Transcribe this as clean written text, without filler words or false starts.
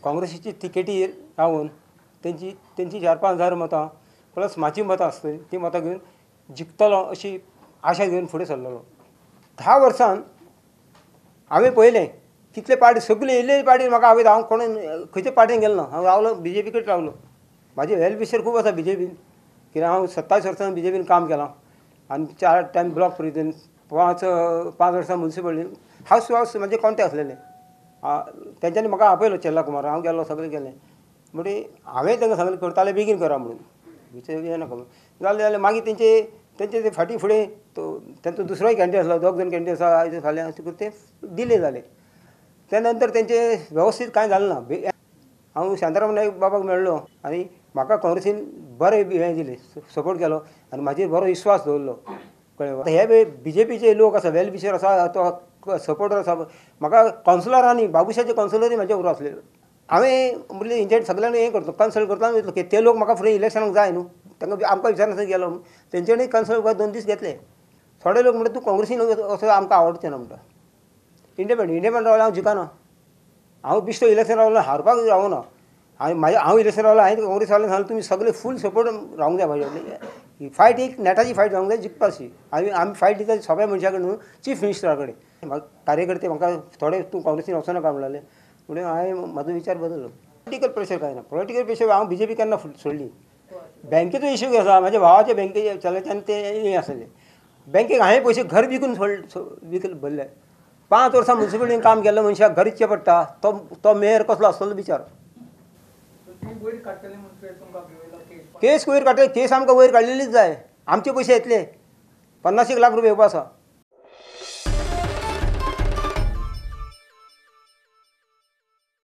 काँग्रेसीची तिकेटी रावन तेंची तेंची 4-5 हजार मतां प्लस म्हाजी मतां आसतली ती मतां घेवन जिखतलो अशी आशा घेवन फुडें सरलेलो. 10 वर्सान हांवें पळयलें कितले पार्टी सगळे येयल्ले पार्टी म्हाका हांवें हांव कोण खंयचे पार्टीन गेलो ना, हांव रावलो बीजेपी कडेन रावलो. म्हाजे वेल विशर खूब आसा बीजेपीन, कित्याक हांव 27 वर्सां बीजेपीन काम केलां आनी 4 टायम ब्लॉक प्रेसिडेंट, 5 वर्सां मुन्सिपालिटीन हावस टू हावस म्हाजे कॉन्टेक्ट आसलेले. तेंच्यांनी म्हाका आपयलो चेल्ला कुमार, हांव गेलो सगळें गेलें. म्हणजे हांवें तांकां सांगलें करताले बेगीन करा म्हणून, विचार येना खबर जालें जाल्यार मागीर तेंचे तेंचे ते फाटीं फुडें तो तेंचो दुसरोय कॅन्डिडेट आसलो, 2 जाण कॅन्डिडेट आसा आयज फाल्यां अशें करून ते डिले जाले. त्या नंतर तेंचे वेवस्थीत कांय जालें ना. हांव शांताराम नायक बाबाक मेळ्ळो आनी म्हाका काँग्रेसीन बरें हें दिलें, सपोर्ट केलो आनी म्हाजेर बरो विश्वास दवरलो. कळ्ळें? हे बीजेपीचे लोक आसा, वेल विशर आसा, तो सपोर्टर आसा. म्हाका कावन्सिलरांनी, बाबुशाचे कावन्सिलरूय म्हाजे बरोबर आसले. हांवें म्हणलें हेंचे सगल्यांक हें करता, कन्सल्ट करता वयतलो, की ते लोक म्हाका फुडें इलेक्शनाक जाय न्हू, तांकां आमकां विचारनासतना गेलो म्हणून तेंच्यांनी कन्सल्ट करपाक 2 दीस घेतले. थोडे लोक म्हणटा तूं काँग्रेसीन असो आमकां आवडचें ना म्हणटा. इंडिपेंडंट इंडिपेंडंट रावलो हांव जिखना, हांव बिश्टो इलेक्शन रावलो हारपाक रावना. हांवें म्हाजें हांव इलेक्शन रावलो, हांवें काँग्रेस वाल्यांक सांगलें तुमी सगळे फूल सपोर्ट रावंक जाय म्हाजे, फायट एक नेटाची फायट जावंक जाय जिखपाची. आमी आमी फायट दिता सगळ्या मनशा कडेन न्हू, चीफ मिनिस्टरा कडेन. म्हाका कार्यकर्ते म्हाका थोडे तूं काँग्रेसीन वचनाका म्हणलें, म्हणून हांवें म्हाजो विचार बदललो. पॉलिटिकल प्रेशर कांय ना, पॉलिटिकल प्रेशर हांव बीजेपी केन्ना सोडली. बँकेचो इश्यू आसा, म्हाज्या भावाच्या बँकेचे चल्याच्यान ते हें आसलें. बँकेक हांवें पयशे घर विकून विकून भरले. 5 वर्सां मुन्सिपालिटीन काम केल्लो मनशाक घर इच्छे पडटा, तो तो मेयर कसलो आसतलो विचार. केस वयर काडटले, केस आमकां वयर काडलेलीच जाय. आमचे पयशे येतले, 50 लाख रुपया येवपा आसा.